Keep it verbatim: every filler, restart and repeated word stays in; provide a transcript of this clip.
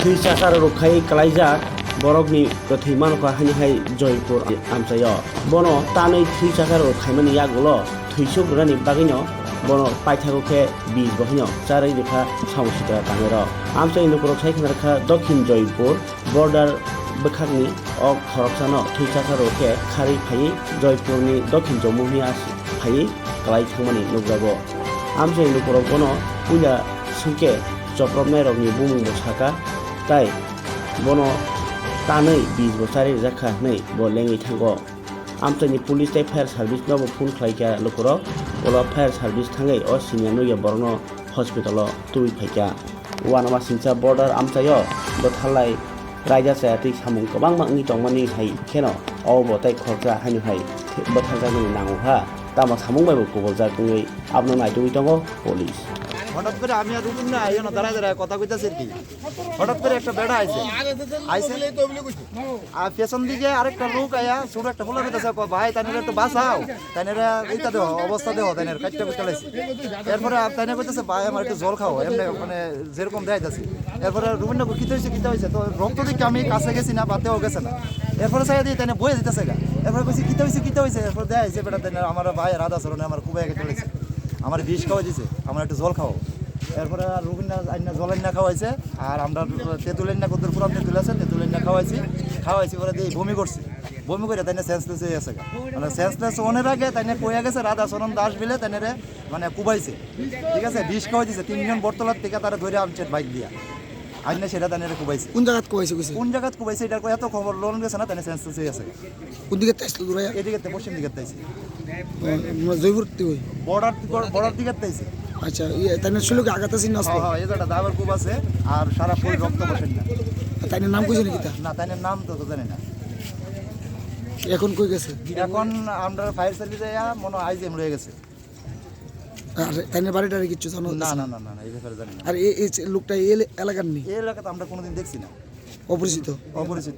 Thwi chakar rok khai kwlaijak borokni kwthwi mankha hani hai Joypur amchaio. Bono tanwi thwi chakar rok khaimani yagulo thwisuk rwnani bagwino bono paithago khe bis bo hino charwi rwkha samung sitra tangwi rok. Amchaini lukurok sai khna rwkha Dokhin Joypur border bwkhakni o khoroksano thwi chakar rok khe kharwi phaiwi Joypurni Dokhin Jammu hiya phaiwi kwlai thangmani nukjago. Amchaini lukurok bono puila swngkhe chopropnairokni bumungbo sakha, tai bono tanwi bis bo charwi rwjakha hwnwi bo lengwi thango. Amchaini police tei fire service nobo phone khlaikha lukurok, ulo fire service thangwi o siniya nukya borokno hospital o tubui phaikha. Uanama singcha border amchaio bwtharlai raida chaya twi samung kwbangma wngwi tongmani hai kheno obo tei khoroksa haino hai bwtharjakmani nango kha, tamo samung bai bo kubuljak wngwi abono naitugwi tongo police. হঠাৎ করে আমি আর রুবিন না আইও না, দাঁড়ায় দাঁড়ায় কথা কইতাছি আর কি। হঠাৎ করে একটা বেটা আইছে, আইছে, আর পেছন দিকে আরেকটা লোক আয়া ছোট একটা পোলা কইতাছে, "ভাই, তাইনের একটু বাঁচাও, তাইনের এইটা দেহ, অবস্থা দেহ, তাইনের কাটটা কুটটা লাইছে।" এরপরে আর তাইনে কইতাছে, "ভাই, আমার একটু জল খাও, এমনি মানে যেরকম দেয় যাচ্ছে।" এরপরে রুবিন না, "কিতা হইছে, কিতা হইছে?" তো রক্ত দেখে আমি কাছে গেছি না, বাতেও গেছে না। এরপরে চাইয়া দিয়ে তাইনে বয়ে দিতেছে গা। এরপরে কইছি, "কিতা হইছে, কিতা হইছে?" এরপরে দেয় যে বেটা তাইনে আমার ভাই রাধা চরণে আমার খুব একে চলেছে, আমার বিষ খাওয়াই দিছে, "আমার একটু জল খাও।" এরপরে আর রুবিন না আইনা জল আইনা খাওয়াইছে, আর আমরা তেঁতুল আইনা কত পুরান তেঁতুল আছে, তেঁতুল আইনা খাওয়াইছি, খাওয়াইছি, ওরা দিয়ে বমি করছে। বমি করে তাইনে সেন্সলেস হয়ে গেছে গা। মানে সেন্সলেস অনের আগে তাইনে কইয়া গেছে রাধা চরণ দাস বিলে তাইনে রে মানে কুবাইছে, ঠিক আছে, বিষ খাওয়াই দিছে। তিনজন বটতলার থেকে তারা ধরে আনছে বাইক দিয়া, আইনে সেটা তাইনে রে কুবাইছে। কোন জায়গাত কুবাইছে কইছে? কোন জায়গাত কুবাইছে এটা এত খবর লোন গেছে না, তাইনে সেন্সলেস হয়ে গেছে গা। কোন দিকে তাইছিল তোরা? এদিকে তো পশ্চিম দিকে তাইছে। ও, মানে জয়পুর তুই ওই? বর্ডার, বর্ডার দিকে তাইছে। আচ্ছা, ইয়ে, তাইনে শুনলো কি আঘাত আছে না আসলো? হ্যাঁ, হ্যাঁ, এই জায়গাটা দাবার খুব আছে, আর সারা ফুল রক্ত বসেন না। তাইনের নাম কইছে নাকি তা? না, তাইনের নাম তো, তো জানি না। এখন কই গেছে? এখন আমরা ফায়ার সার্ভিস আয়া মনে হয় আইজিএম রয়ে গেছে। আর তাইনের বাড়ি টাড়ি কিচ্ছু জানো? না, না, না, না, না, এই ব্যাপারে জানি না। আর এই, এই যে লোকটা এই এলে-, এলাকার নেই? এই এলাকাতে আমরা কোনোদিন দেখছি না। অপরিচিত? অপরিচিত।